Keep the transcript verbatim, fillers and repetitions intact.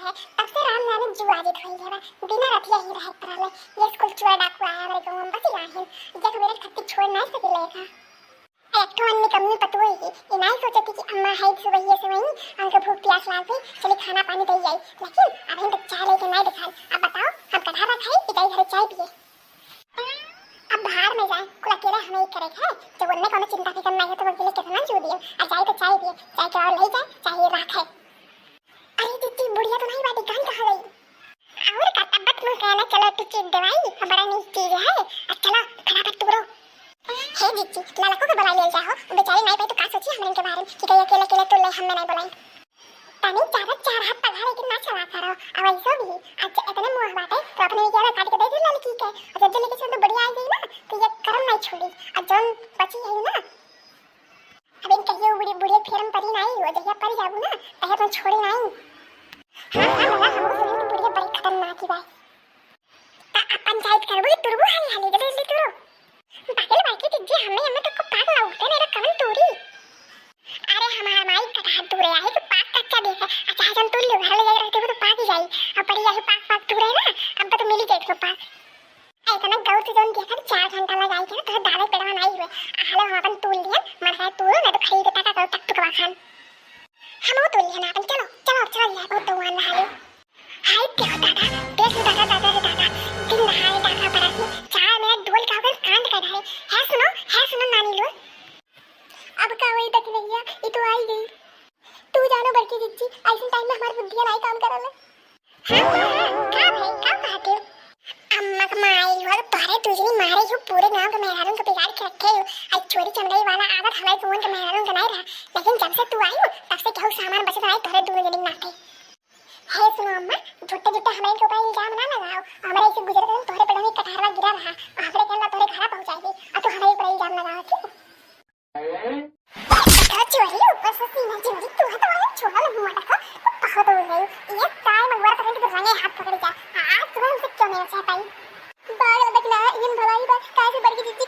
है, तब से राम नाम जुआ जीत होई है बा। बिना रतिया ही रहत रहले। ये स्कूल चोर डाकू आया हमरे गाँव में बस आहिन। जग मेरे खत्ती छोड़ ना सके लेखा। एक ठो अन्नी कमी पतुए ही, ई नाई सोचती कि अम्मा है सुबह से वहीं, हमके भूख प्यास लाग गई, चली खाना पानी दे आई। लेकिन अभी तक चाय लेके नाई दिखाई। अब बताओ, हम कटहरा खाई कि जाई घरे चाय पिए? अब बाहर में जाए, कुल अकेले हमें ही करे है। जब उनने कोनो चिंता फिकर नाई है, तो उनके लिए कितना जू दिए, और जाए तो चाय दिए, चाहे केहू ले जाए, चाहे राखे। अरे दीदी, बुढ़िया तो नहीं बाटी, कान कहाँ गई? और का, तब तक मुँह कहना, चलो तू चीज देवाई, बड़ा नीक चीज है। अब चलो, फटाफट तोड़ो। हे जीजी, ललको के बुला लेल जाओ, बेचारी नाई पाई तो का सोची हमरे के बारे में कि कहीं अकेले अकेले तो ले हमें नाई बुलाई। तनी चार चार हाथ पगहा लेकिन ना चला करो। अब ऐसो भी, अच्छा इतने मुँह बाटे तो अपने के काट के दे दे ललकी के, और जब जल्दी के तो बुढ़िया आई गई ना, तो ये करम नाई छोड़ी, और जौन बची है ना, अब इन कहियो बुढ़ी, बुढ़िया फेरम परी नाई, वो जहिया परी जाबू ना, तहिया तो छोड़ी नाई। हाँ, हाँ, लगा, हमको सुनी कि बुढ़िया बड़ी खतरनाक ही बाई। ता अब पंचायत करबू कि तुरबू हाली हाली, जल्दी जल्दी तुरो। पागल बाकी जीजी, हमें, हमें तो को पागल उठते मेरा कवन तूरी। अरे हमार माई कटहर तूरे आई तो पाक कच्चा देखे, अच्छा हम तूर लो, घर ले जाके रखते हो तो पाक ही जाई। अब पड़ी जाए पाक, पाक तूरे ना, अब तो मिली जाए तो पाक। इतना गौर से जौन देखा, चार घंटा लगाई के ना, तोहर दादा पेड़वा नाई हुए। आ, हालो, हम अपन तूल लिहन, मन है तूल, ना तो खरीद टाका करो, टक टुकवा खान। हम वो तूल लिहन अपन, चलो, चलो, अब चलो, लिया, बहुत दौआन नहा लो। हाय, देखो दादा, देख लो दादा, दादा रे दादा, दिन नहाए डाका पड़ा थी, चार मिनट ढोल का होकर कांड कर रहे। है सुनो, है सुनो नानी लो। अब का वही तक भैया, ये तो आई गई। तू जानो बड़की जिज्जी, ऐसन टाइम में हमार बुद्धिया नाई काम करल। हाँ, हाँ, हाँ, का भाई, का कहत हो? अम्मा के माई हो, तोहरे दू जनी मारे हो, पूरे गांव के मेहरारून के बिगाड़ के रखे हो। आज चोरी चमराई वाला आदत हमारे दोनों के मेहरारून के नाई रहा, लेकिन जब से तू आई हो, तब से केहू सामान बचत नाई तोहरे दोनों जनी के नाते। हे सुनो अम्मा, झूठे झूठे हमारे के ऊपर इल्जाम ना लगाओ। हमारे ऐसे गुजरत दिन तोहरे पेड़ों में कटहरवा गिरा रहा, और हमारे कहना तोहरे घरा पहुंचाई दी, और तू हमारे ऊपर इल्जाम लगाओ, ठीक? तो चोरी ऊपर से सीना चोरी, तू है तो वाला छोरा लम्बा टका, तू बहुत हो गई। ये ताई मंगवार करंट के रंगे हाथ पकड़ जा। आज तुम्हें हमसे क्यों नहीं बचा पाई? बाल बदला, इन भलाई बा, काहे से बड़की जिज्जी